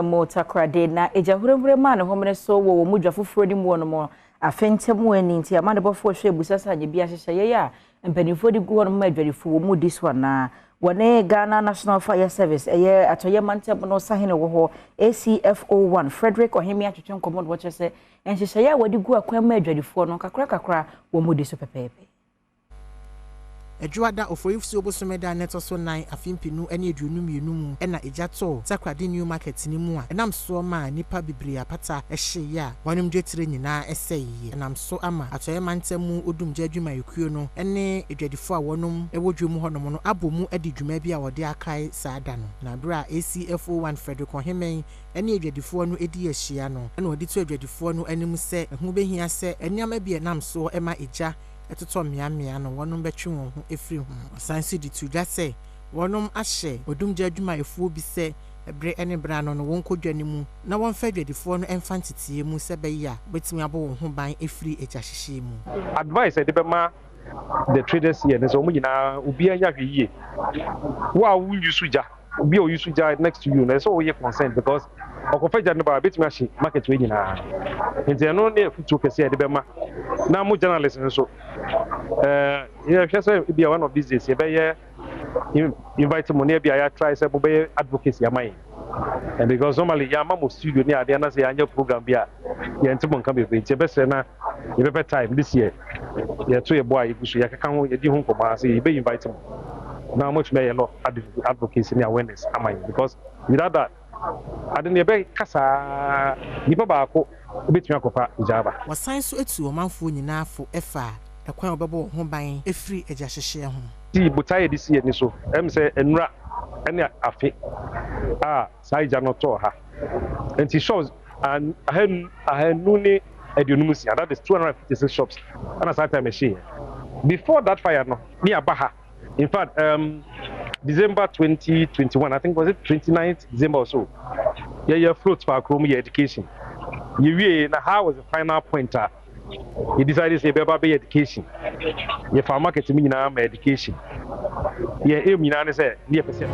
Mu Takoradi na egya hurahura maa ne homene so wɔ wɔn mu dwa foforɔ no mu wɔ no mu afe ntɛm ani nti amanebɔfoɔ hwɛ ebusa sɛ anyɛ bi ahyehyɛ yɛyɛ a mpanimfoɔ de gu hɔ no ma adwadifoɔ wɔn mu di so anaa. Wɔne Ghana National Fire Service ɛyɛ Atɔyɛ mantam no sahene wɔ hɔ, ACFO 1 Frederick Ɔheme, atwetwe nkɔmmɔ no wɔkyerɛ sɛ nhyehyɛeɛ a wɔde gu akwan mu adwadifoɔ no kakra kakra wɔn mu di so pɛpɛɛpɛ. Adwoada Oforisuo bosome da ne ɛtɔ so 4, afe 2022 mu ɛna egya tɔɔ Takoradi New Market no mu a ɛnam soɔ maa nnipa bebree apata ɛhyeeɛ a wɔnom dwetire nyinaa ɛsɛeɛ. Ɛnam so ama Atɔeɛ mantam mu odumgya adwumayɛkuo no ne adwadifoɔ a wɔnom ɛwɔ dwom hɔnom no abɔ mu adi dwuma bi a wɔde akae saa da no. Na berɛ a ACFO 1 Frederick Ɔhemen ne adwadifoɔ no adi ahyia no, ɛna wɔde to adwadifoɔ no anim sɛ ɛho bɛhia sɛ nneɛma bi a ɛnam soɔ ɛma egya ɛtotɔ mmeammea no, wɔnom bɛtwe wɔn ho afiri ho. Ɔsan so de to dwa sɛ wɔnom ahyɛ odumgya adwumayɛfoɔ bi sɛ ɛberɛ ne berɛ ano no wɔnkɔ dwa no mu na wɔmfa adwadifoɔ no ɛmfa nteteeɛ mu sɛ bɛyɛ a wɔbɛtumi abɔ wɔn ho ban afiri agya hyehyɛ mu. Advice a yɛde bɛma the traders here ne sɛ wɔn nyinaa, obiara nya hwɛ yie. Wo a woyi so gya, obi a oyi so gya next to you na ɛsɛ ɔyɛ concerned because ɔkɔfɛ gya no ba, ebetumi ahye market wei nyinaa. Nti ɛno ne afutuo kɛse a yɛde bɛma. Na mo journalist nso, yɛhwɛ sɛ ebi a one of these days yɛbɛyɛ invite mo ne ebi a yɛatry sɛ mobɛyɛ advocacy ama yɛn, and because normally yɛama mo studio ne adeɛ na sɛ yɛanyɛ program bi a yɛnte mo nka bebree, nti yɛbɛsrɛ na yɛbɛpɛ time this year yɛto yɛ bɔ a yɛgu so yɛkeka ho, yɛdi ho nkɔmmɔ ase, yɛbɛ invite mo na motumi ayɛ lot advocacy ne awareness ama yɛn, because without that ade no yɛbɛka saa nipa baako wobɛtumi akɔfa gya aba. Wɔsan so atu ɔmanfoɔ nyinaa fo ɛfa ɛkwan a wɔbɛbɔ wɔn ho ban efiri agya hyehyɛ ho. Ti botaeɛ de si ani so sɛ nnura ne afe a saa gya no tɔɔ ha nti shops 556, that is 256 shops, ɛna saa time ɛhyeeɛ. Before that fire no ne aba ha, in fact, December 2021, I think, was it 29th December or so, yɛyɛ float fa kurom, yɛ education yɛwie na ha was the final point a yɛ decide sɛ yɛbɛba bɛyɛ education. Yɛfa market mu nyinaa ma education. Yɛ aim nyinaa ne sɛ ne yɛpɛ sɛ